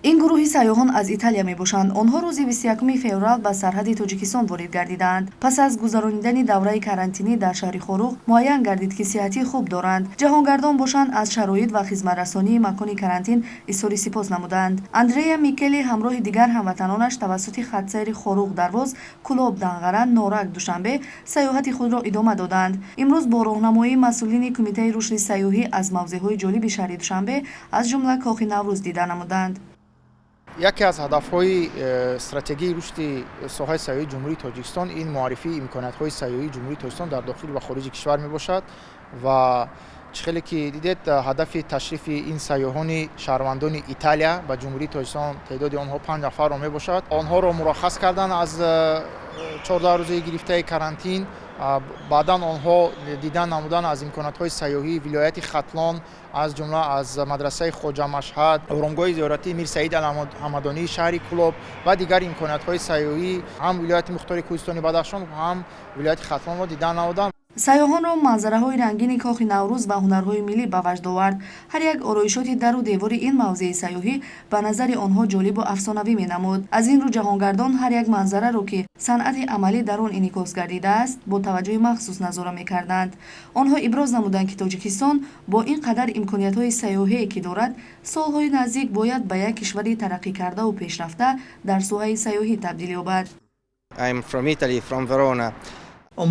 Ин гурӯҳи сайёҳон аз Италия мебошанд. Онҳо рӯзи 21 феврал ба сарҳади Тоҷикистон ворид гардидаанд. Пас аз гузаронидани давраи карантинӣ дар шаҳри Хоруғ муайян гардид, ки сиҳатии хуб доранд. Ҷаҳонгардон бошанд, аз шароит ва хизматрасонии макони карантин изҳори сипос намуданд. Андрея Микели ҳамроҳи дигар ҳамватанонаш тавассути хатсайри Хоруғ, Дарвоз, Кӯлоб, Данғара, Норак, Душанбе сайёҳати худро идома доданд. Имрӯз бо роҳнамоии масъулини Кумитаи рушди сайёҳӣ аз мавзеъҳои ҷолиби шаҳри Душанбе, аз ҷумла Кохи Наврӯз дида намуданд. Яке аз ҳадафҳои стратегии рушди соҳаи сайёҳии Ҷумҳурии Тоҷикистон ин муаррифии имкониятҳои сайёҳии Ҷумҳурии Тоҷикистон дар дохил ва хориҷи кишвар мебошад. Ва чӣ хеле ки дидед, ҳадафи ташрифи ин сайёҳони шаҳрвандони Италия ба Ҷумҳурии Тоҷикистон, теъдоди онҳо 5 нафарро мебошад. Онҳоро мураххас кардан аз 14 рӯзаи гирифтаи карантин. Баъдан онҳо дидан намудан аз имкониятҳои сайёҳии вилояти Хатлон, аз ҷумла аз мадрасаи Хоҷа Машҳад, оромгоҳи зиёратии Мир Саид Ҳамадонии шаҳри Кӯлоб ва дигар имкониятҳои сайёҳӣ ҳам вилояти мухтори Кӯҳистони Бадахшон, ҳам вилояти Хатлонро дидан намуданд. Сайёҳонро манзараҳои рангини Кохи Наврӯз ва ҳунарҳои миллӣ ба ваҷд овард. Ҳар як ороишоти дару девори ин мавзеи сайёҳӣ ба назари онҳо ҷолибу афсонавӣ менамуд. Аз ин рӯ ҷаҳонгардон ҳар як манзараро, ки санъати амалӣ дар он инъикос гардидааст, бо таваҷҷӯҳи махсус назора мекарданд. Онҳо иброз намуданд, ки Тоҷикистон бо ин қадар имкониятҳои сайёҳие, ки дорад, солҳои наздик бояд ба як кишвари тараққикардаву пешрафта дар соҳаи сайёҳӣ табдил ёбад. I'm from Italy, from Verona.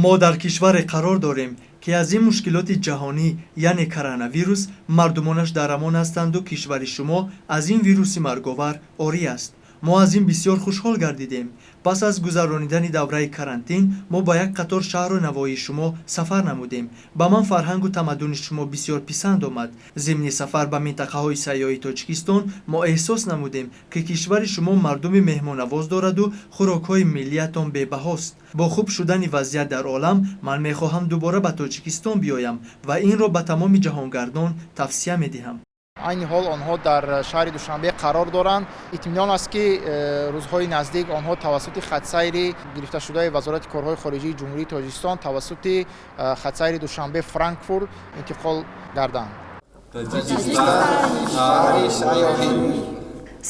Мо дар кишваре қарор дорем, ки аз ин мушкилоти ҷаҳонӣ, яъне коронавирус, мардумонаш дар амон ҳастанду кишвари шумо аз ин вируси марговар орӣ аст. Мо аз ин бисёр хушҳол гардидем. Пас аз гузаронидани давраи карантин мо ба як қатор шаҳру навоҳии шумо сафар намудем. Ба ман фарҳангу тамаддуни шумо бисёр писанд омад. Зимни сафар ба минтақаҳои сайёҳии Тоҷикистон мо эҳсос намудем, ки кишвари шумо мардуми меҳмоннавоз дораду хӯрокҳои миллиятон бебаҳост. Бо хуб шудани вазъият дар олам ман мехоҳам дубора ба Тоҷикистон биёям ва инро ба тамоми ҷаҳонгардон тавсия медиҳам. Айни ҳол онҳо дар шаҳри Душанбе қарор доранд. Итминон аст, ки рӯзҳои наздик онҳо тавассути хатсайри гирифташудаи Вазорати корҳои хориҷии Ҷумҳурии Тоҷикистон, тавассути хатсайри Душанбе Франкфурт интиқол гарданд. Шаҳри сайёҳӣ.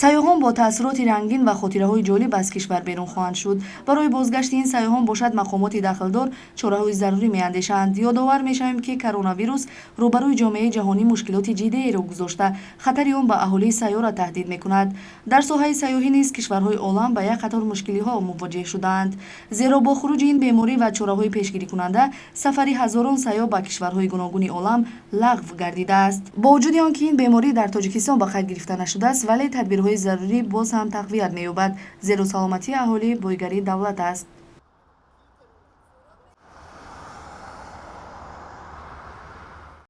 Сайёҳон бо таассуроти рангин ва хотираҳои ҷолиб аз кишвар берун хоҳанд шуд. Барои бозгашти ин сайёҳон бошад, мақомоти дахлдор чораҳои зарурӣ меандешанд. Ёдовар мешавем, ки коронавирус рӯбарӯи ҷомеаи ҷаҳонӣ мушкилоти ҷиддиеро гузошта, хатари он ба аҳолии сайёра таҳдид мекунад. Дар соҳаи сайёҳӣ низ кишварҳои олам ба як қатор мушкилиҳо мувоҷеҳ шудаанд, зеро бо хуруҷи ин беморӣ ва чораҳои пешгирикунанда сафари ҳазорон сайёҳ ба кишварҳои гуногуни олам лағв гардидааст. Бо вуҷуди он ки ин беморӣ дар Тоҷикистон ба қайд гирифта нашудааст, вале тадбирҳои зарурӣ боз ҳам тақвият меёбад, зеро саломатии аҳолӣ бойгарии давлат аст.